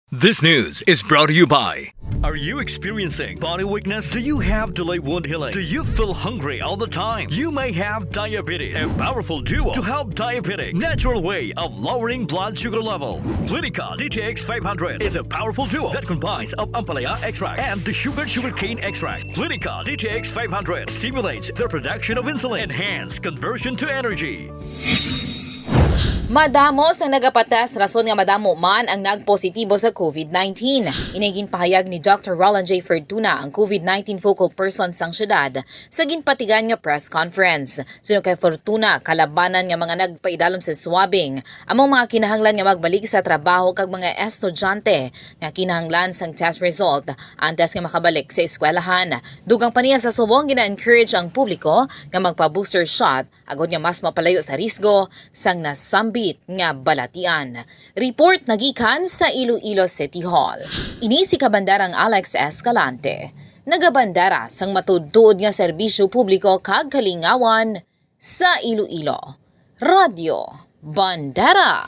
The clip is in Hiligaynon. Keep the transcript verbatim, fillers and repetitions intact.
This news is brought to you by. Are you experiencing body weakness? Do you have delayed wound healing? Do you feel hungry all the time? You may have diabetes. A powerful duo to help diabetic natural way of lowering blood sugar level. Clinica D T X five hundred is a powerful duo that combines of ampalaya extract and the sugar sugarcane extract. Clinica D T X five hundred stimulates the production of insulin, enhance conversion to energy. Madamo sang nagapatest rason nga madamo man ang nagpositibo sa COVID nineteen. Ini ginpahayag ni Doctor Roland J. Fortuna, ang COVID nineteen focal person sang syudad, sa ginpatigan nga press conference. Suno kay Fortuna, kalabanan nga mga nagpaidalom sa swabbing, among mga kinahanglan nga magbalik sa trabaho kag mga estudyante nga kinahanglan sang test result antes nga makabalik sa eskwelahan. Dugang pa niya sa subong, gina-encourage ang publiko nga magpa-booster shot agod nga mas mapalayo sa risgo sang nasambit nga balatian. Report nagikan sa Iloilo City Hall. Ini si Kabandarang Alex Escalante, nagabandara sang matuod-tuod nga serbisyo publiko kag kalingawan sa Iloilo. Radyo Bandera.